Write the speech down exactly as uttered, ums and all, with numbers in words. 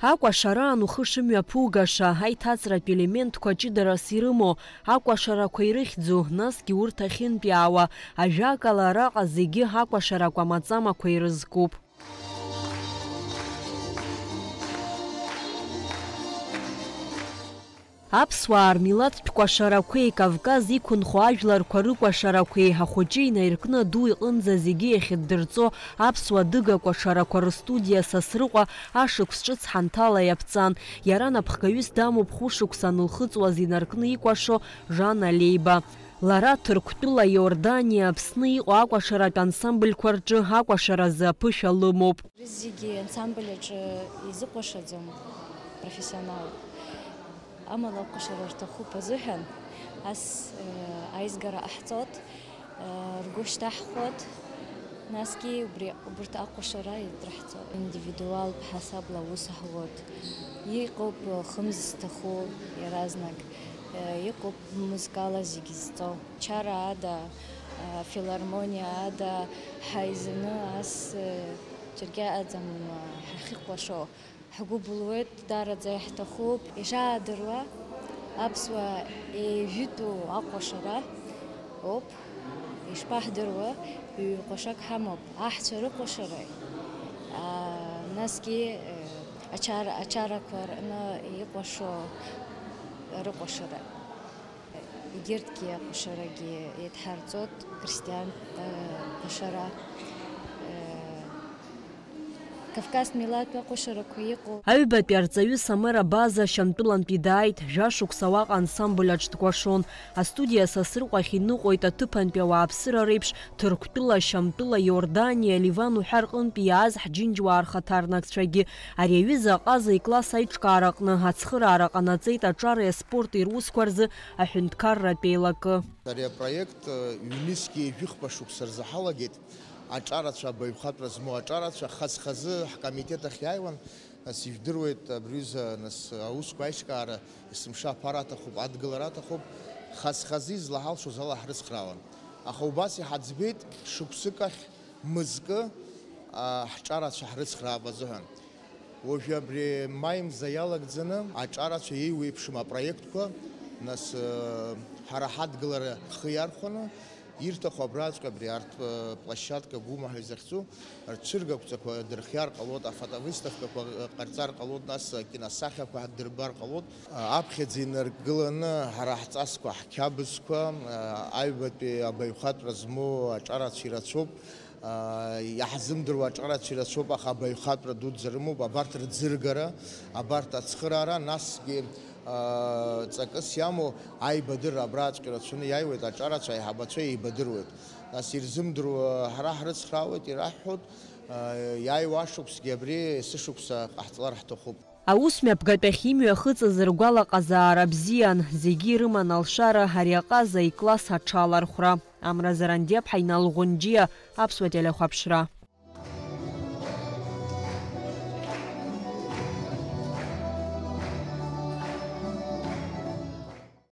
Акәашараан ухы шымҩаԥугаша, аиҭаҵратә елементқәа ҷыдарас ирымоу, акәашарақәа ирыхьӡу, насгьы урҭ ахьынтәиаауа, ажәакала, араҟа зегьы акәашарақәа маҵамақәа ирызкуп. Аԥсуаа рмилаҭтә кәашарақәеи Кавказ иқәынхо ажәларқәа рыкәашарақәеи ахәыҷы инаиркны аду иҟынӡа зегьы иахьыддырҵо аԥсуа адыга кәашарақәа рыстудиа Сасрыҟәа ашықәс ҿыц ҳанҭала иаԥҵан. Иара напхгаҩыс дамоуп хәышықәса анылхыҵуаз инаркны икәашо Жана Леиба. Лара Ҭырқәтәыла, Иорданиа, Аԥсны иҟоу акәашаратә ансамбльқәа рҿы акәашаразы аԥышәа лымоуп. Зегьы ансамбль аҿы изыкәашаӡом профессионалк. Амала акәашара рҭахуп азыҳәан, ас, э, аизгара ҟаҳҵоит, э, ргәы шьҭаҳхуеит, насгьы убри, убарҭ акәашара ирыҭраҳҵоит. Индивидуалтә ҳасабла аус ҳуеит. Иҟоуп, э, хымз зҭаху иаразнак, э, иҟоуп музыкала зегь зҵоу. Чара ада, э, филармониа ада ҳаизаны ас, э, џьаргьы аӡам, э, ҳахьыкәашо. Ҳгәы былуеит, даараӡа иаҳҭахуп. Ишаадыруа, аԥсуаа еижәытәу акәашара ауп. Ишԥаҳдыруа, ҩ-кәашак ҳамоуп, аҳцәа рыкәашареи, аа, насгьы, э, ачара-, ачарақәа рҟны икәашо рыкәашара. Егьырҭгьы акәашарагьы еидҳарҵоит, крестьан, э, кәашара, э, Кавказ милаҭтә акәашарақәа иҟоу. Аҩбатәи арҵаҩы Самыра База Шьамтәылантәи дааит, жәашықәса уаҟа ансамбль аҿы дкәашон. Астудиа Сасрыҟәа ахь иныҟәоит аҭыԥантәи ауааԥсыра реиԥш, Ҭырқәтәыла, Шьамтәыла, Иорданиа, Ливан уҳәа рҟынтәи иааз ҳџьынџьуаа рхаҭарнакцәагьы. Ари аҩыза аҟаза икласс аиҿкаараҟны ацхыраара ҟанаҵеит аҿареи аспорти русқәа рзы аҳәынҭқарратә еилакы. Ари апроект, э, ҩнызқьи жәохәба шықәса рзы ҳалагеит. Аҿарацәа, абаҩхатәра змоу аҿарацәа, хаз-хазы ҳкомитет ахь иааиуан, нас ижәдыруеит, абри аҩыза, нас, аусқәа аиҿкаара, есымша аԥара аҭахуп, адгылара аҭахуп, хаз-хазы излаҳалшоз ала ҳрыцхраауан. Аха убас иҳаӡбеит, шықәсык ахь мызкы, а, ҳҿарацәа ҳрыцхраап азыҳәан. Уажәы абри маи мза иалагӡаны аҿарацәа еиуеиԥшым апроектқәа, нас, э, ҳара ҳадгылара ҳхы иархәаны, ирҭаху абраҵәҟьа абри арҭ, э, площадка Гәыма ҳәа изахьӡу, рцәыргақәҵақәа дырхиар ҟалоит, афотовыставкақәа, э, ҟарҵар ҟалоит, нас акиносахьақәа ҳдырбар ҟалоит. Аԥхьаӡа инаргыланы ҳара ҳҵасқәа, ҳқьабзқәа, э, аҩбатәи абаҩхатәра змоу аҿарацәа ирацәоуп. Аа, иаҳзымдыруа аҿарацәа ирацәоуп, аха абаҩхатәра дуӡӡа рымоуп, абарҭ рӡыргара, абарҭ ацхыраара, насгьы, аа, ҵакыс иамоу аибадырра абраҵәҟьа ирацәаны иааиуеит, аҿарацәа аиҳабацәа еибадыруеит. Нас ирзымдыруа ҳара ҳрыцхраауеит, ираҳҳәоит, аа, иааиуа ашықәсгьы абри есышықәса ҟаҳҵалар ҳҭахуп. Аус мҩаԥгатәахь имҩахыҵыз ргәалаҟазаара бзиан, зегьы ирыман алшара ари аҟаза икласс аҽалархәра. Амра Зарандиаԥҳа, Инал Ӷәынџьиа, Аԥсуа телехәаԥшра.